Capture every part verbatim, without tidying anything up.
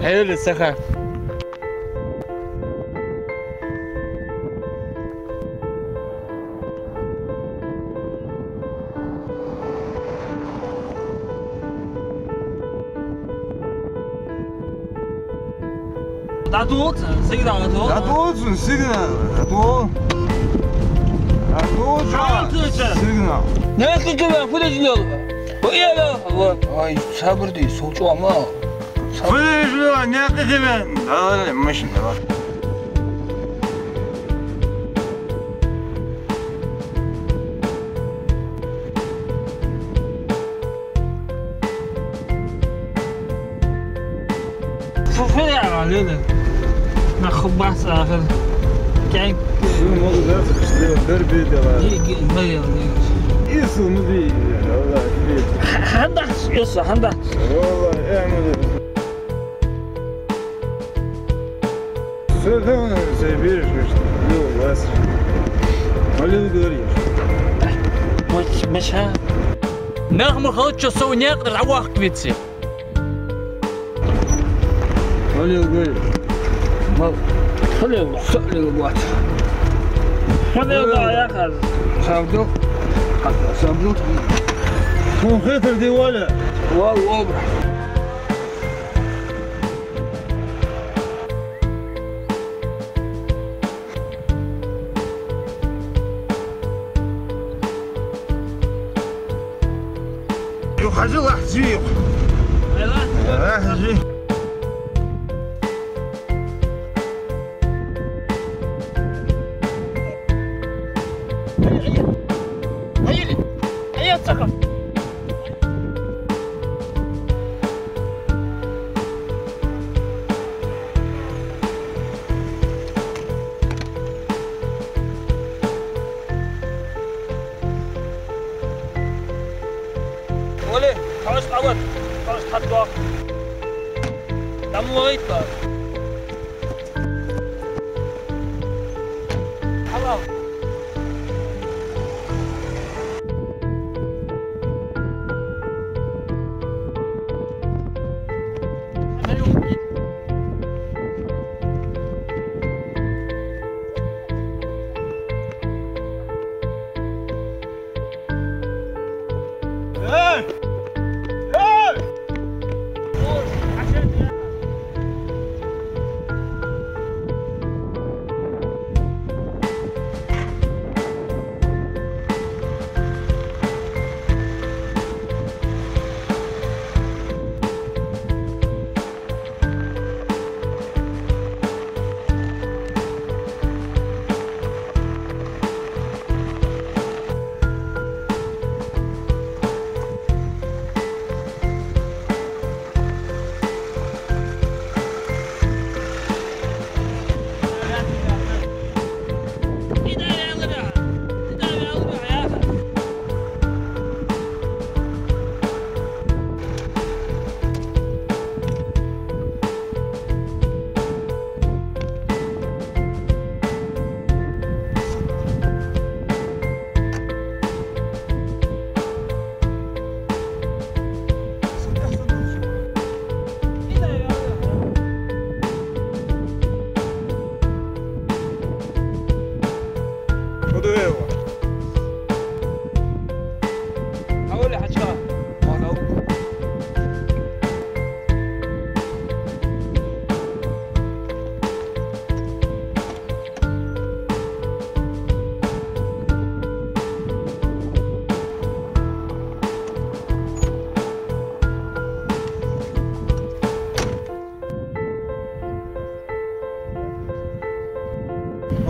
Хьайола, саха. ДӀатоха сигнал, дӀатоха. ДӀатоха сигнал, дӀатоха. ДӀатоха сигнал. Наькъа киве фу деш лела? Ой, сабар де, сов чӀоагӀа ма. Фу деш лела, наькъа киве? Давай, машина, давай. Фу, фу яра, лела? Нах бац ахир. КӀаьнк. Фу, могу дац, что дер бедела. Ма яла, лела. Ису, ну, би, Аллах, би. Хьандац, Ису, хьандац. Валлахи, э, ну, Саха, сай бераш, ну, вас. Халил говорит. Мача. Нах ма халча сов наькъа тӀара дӀаваккха веце. Халил говорит. Мал. Халил, Халил говорит. Халил да, я хаз. Сабдул. Сабдул. Хун хетар дивала. Вал, вал. Юха хьажал, лахьжи юха. Лахьжи. Оле, тхьовс къават, тхьовс тхьадоагӀа. ДӀа ма вахийта. Хьалал. Эй! Эй!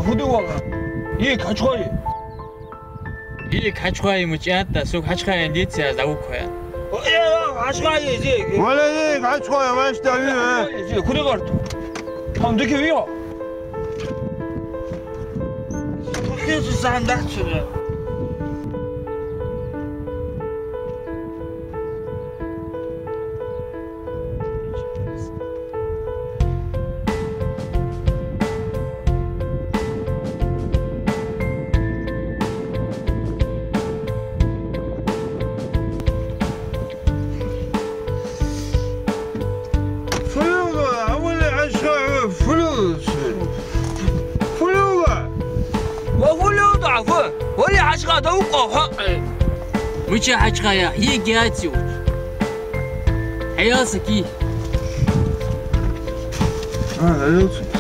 Фу де валла? Йик, хьачхой. Йик, хьачхой, ма чӀоагӀа, сога хьачхой дийца, аз дӀавуг хьо. Э, хьачхой, йик. Валла, йик, хьачхой, ваш да, э. Йик, куди гӀорт? Хьан дики вио? Хьо хеза сан дац сога. А, да укъо, хьо. Мича хьачхая, хьега яц ю. Хьаялсакий. А, хьаялса.